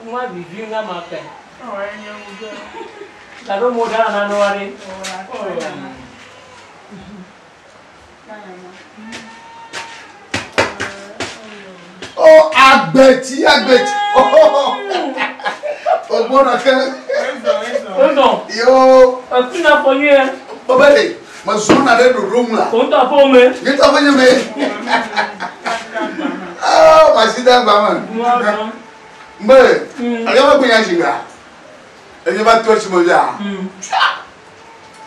Nua vivi ŋa ma ke. Gaɖo mo ɖa na nua ɖe. O agbetsi agbetsi. Ogbɔnɔ ke. Ozɔ. Yo. Eku na fɔ nyuie. Bɔbɛ de, mezɔna ɖe ɖoɖo ŋu la. Wò ŋutɔ aƒewò me. Nye ŋutɔ aƒenye me. Oh, masi de agba me. Mbe, alo me gbe nya zi ga. Enye va to esi me via.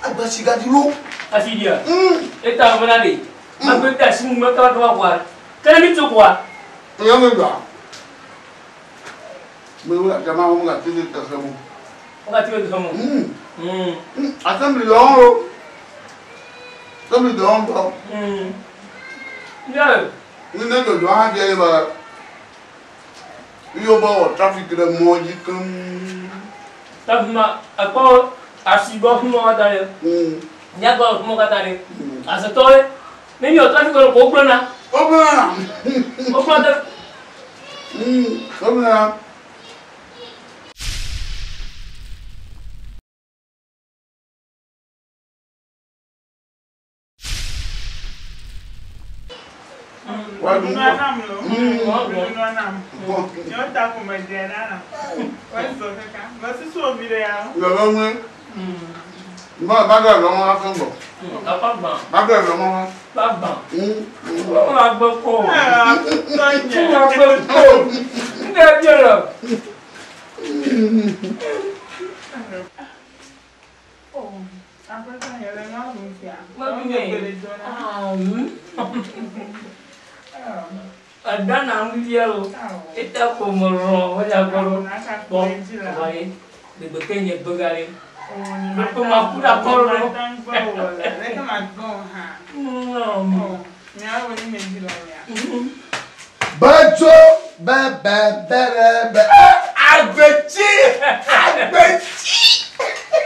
Agba si gadi lo. Asi dia. Eta me na de. Magbe de asi mu me kaba kaba kwa. Kene mi tso kwa. Nya me gba. Me wura jama wo ga ti de tese mu. Wo ga ti de tese mu. Assembly do ho. Assembly do ho do. Yeah. Ni ne do do ha je ba. Yo ba o traffic ɖe mɔ dzi keŋ. Traffic ma ekpɔ asi gbɔ fi mɔ katã ɖe. Mía gbɔ fi mɔ katã ɖe. Asetɔwoe. Ne mi wɔ traffic le ko wogblɔna. Wogblɔna. Wogblɔ ɖe. Wogblɔna. Edana ŋutia lo, eta ko melɔ̃ wonya gbɔ ɖo kpɔ va ye gbegbe ke nye gbega ɖe. Ɖeko maku ɖe akɔ ɖo. Bedzo be be be be be agbetsi agbetsi.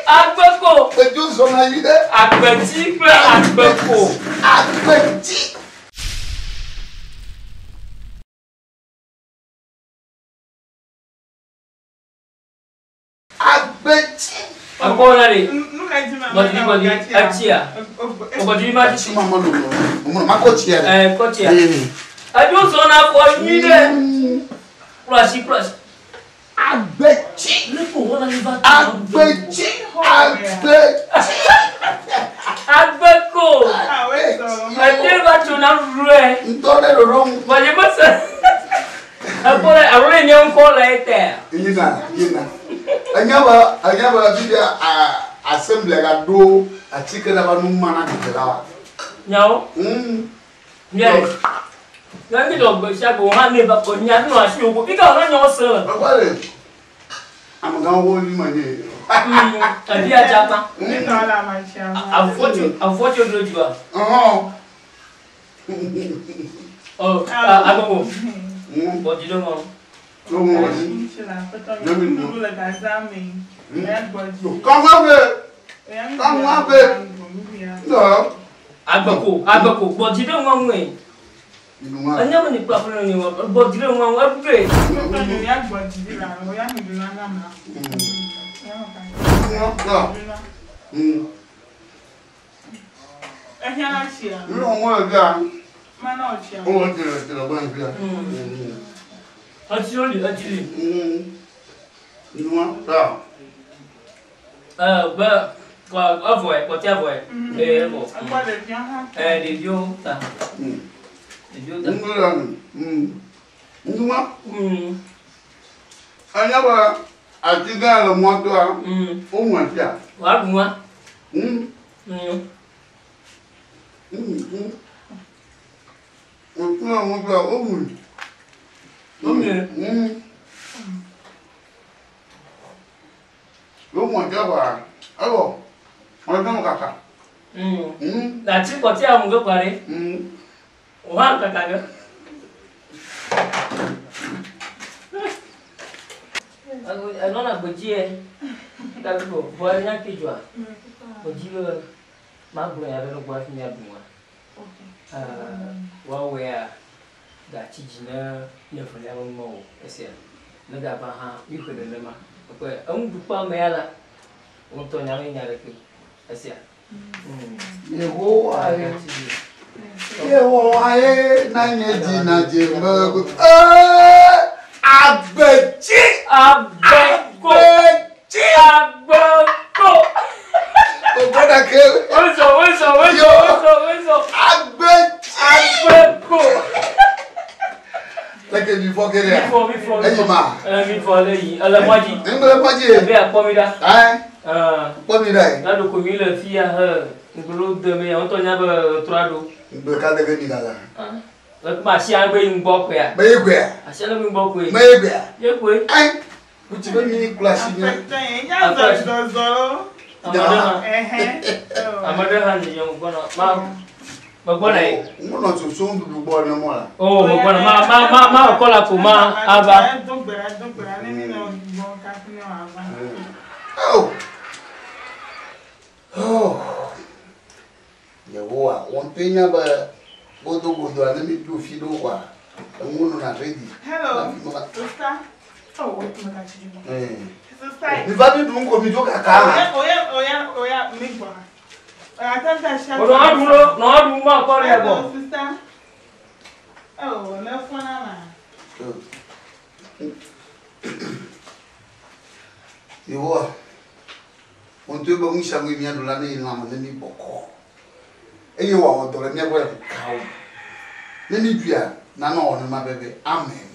Agbeko. Bedzo zɔna yi ɖe. Agbetsi kple agbeko. Agbetsi. Agbetsi. Akɔ na de. Gbɔdzi gbɔdzi etsia. Gbɔdzi ma tsi. Ma ma no no. Ma kɔ tsia. Ɛ kɔ tsia. Edzo zɔna kɔ nyui ɖe. Kplɔ asi kplɔ asi. Agbetsi. Agbetsi. Agbetsi. Agbeko. Ete va tso na ɖuɖu. Ŋutɔ ɖe ɖoɖo ŋu. Gbɔdzi mese. Ekpɔ ɖe alo le nye ŋkɔ le ete. Yina yina. Enya be enya be fifia assembly ga ɖo atike ɖe va nu mana dede la wa. Nyawo. Mia. Nya mi dɔ gbe sia gbe wo hã ne va kɔ nya nɔ asi wo ko. Fika wo na nyawo se le. Ekpɔ le. Amegãwo wo li ma nye. Evi adzakpa. Avɔtso avɔtso ɖo dzi wa. Ɔ agbogbo. Bɔdzi ɖe ŋɔ. Agbeko agbeko gbɔdzi ɖe ŋɔ ŋue. Enya me ni kpla fún mi wɔ gbɔdzi ɖe ŋɔ ŋue eɖe. Etsi wo li etsi li. Ɛ be kɔ evɔe kɔtia vɔe. Ee evɔ. Ɛ ɖeviwo ta. Ɖeviwo ta. Enya be ati gã le mɔa toa, woŋu atia. Wòaɖu nua. Ati le mɔa toa, woŋui. Woŋui. Woŋu atia vɔa, evɔ, ɔdɔ me kaka. Ati kɔtia ŋu ge kpa ɖe. Wò hã kaka ge. Enɔna gbedzi yɛ. Gake vɔ nya ke dzɔa. Gbedzi be magblɔ nya ɖe ne gbɔ hafi míaɖu nua. Woawɔea Gatsi dzi ne nye evelia be ŋmɔ o esia. Ne gava hã míxɔe nenema. Ekpɔe enuɖukpɔ amea la, wò ŋutɔ nya menya ɖeke o esia. Yehowa ye. Yehowa ye na nye dzi nadze me. Ee, agbetsi. Agbeko. Agbetsi. Agbeko. Ogbɔ ɖake. Wozɔ wozɔ wozɔ wozɔ wozɔ. Agbetsi. Agbeko. Leke mi fɔ ke ɖea? Mi fɔ mi fɔ mi Eyi fɔ. ma. Ɛ mi fɔ le yi ele mɔ dzi. Ŋgbe le mɔ dzi. Ebe akpɔ mi ɖa. Ayi. Ɛɛ. Kpɔ mi ɖa yi. La ɖoko mi le fia he ŋgbelo de me ŋutɔ nya be trɔ ɖo. Ŋgbe ka de ke mi gala. Le kuma asia gbe yi ŋgbɔ koea. Me ye koea. Asia le ŋgbɔ koe. Me ye koea. Ye koe. Ayi. Kutsi be mi kura si mi. Aƒetɔ ye nya zɔzɔzɔ. Ame ɖe hã. Ɛhɛn. Ame ɖe hã le yɔm gbɔna. Ma megbɔna yi. Ŋu nɔ soso nuɖuɖu gbɔ ne mɔ la. O megbɔna ma ma ma ma kɔ la ko ma ava. Do gbe ɖa do gbe ɖa ne mi nɔ gbɔ kafi ne wòava. Oh. Oh. Yehowa, wɔn pe nya be godogodoa ne mi ɖo fi ɖo kɔa, eŋu nɔna redi. Hello. Sister. Oh, wait, meka tsi dzi. Sister. Mi va mi ɖu ŋko mi dzo kaka. Oya oya oya oya mi gbɔna. Oya tata si. O nɔ aɖu lo nɔ aɖu ma kɔ ɖe gbɔ. Hello, sister. Oh, ne fɔna ma. Yehowa, wɔn to be ŋusia ŋu mia ɖu la ne yi lãme ne mi bɔkɔ. Eye wòawɔ dɔ le mía gbɔ le kawo. Ne mi ɖuia, nanɔ wɔ nema bebe. Amen.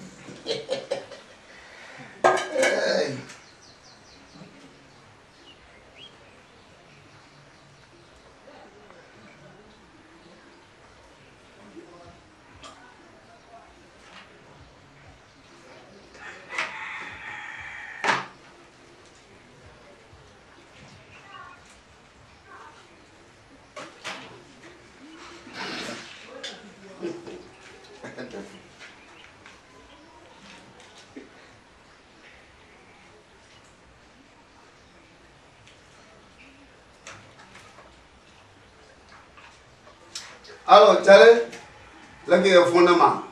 Hey. Alors, Tchale, là qui est fondement.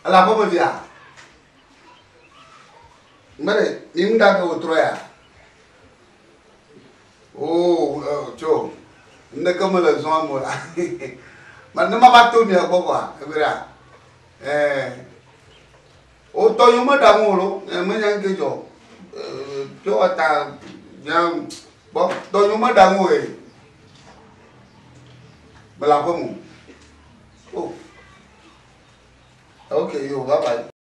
Elle a pas me via. Mais, il me donne au trois. Oh, tcho. Ne comme le zon moi. Mais ne m'a pas tout mis à quoi. Eh. O to yo me da mo lo, me nyan ke jo. Tcho ata bien bon, to yo me da mo e. Me la comme. Oh. Ok, yo, bye bye.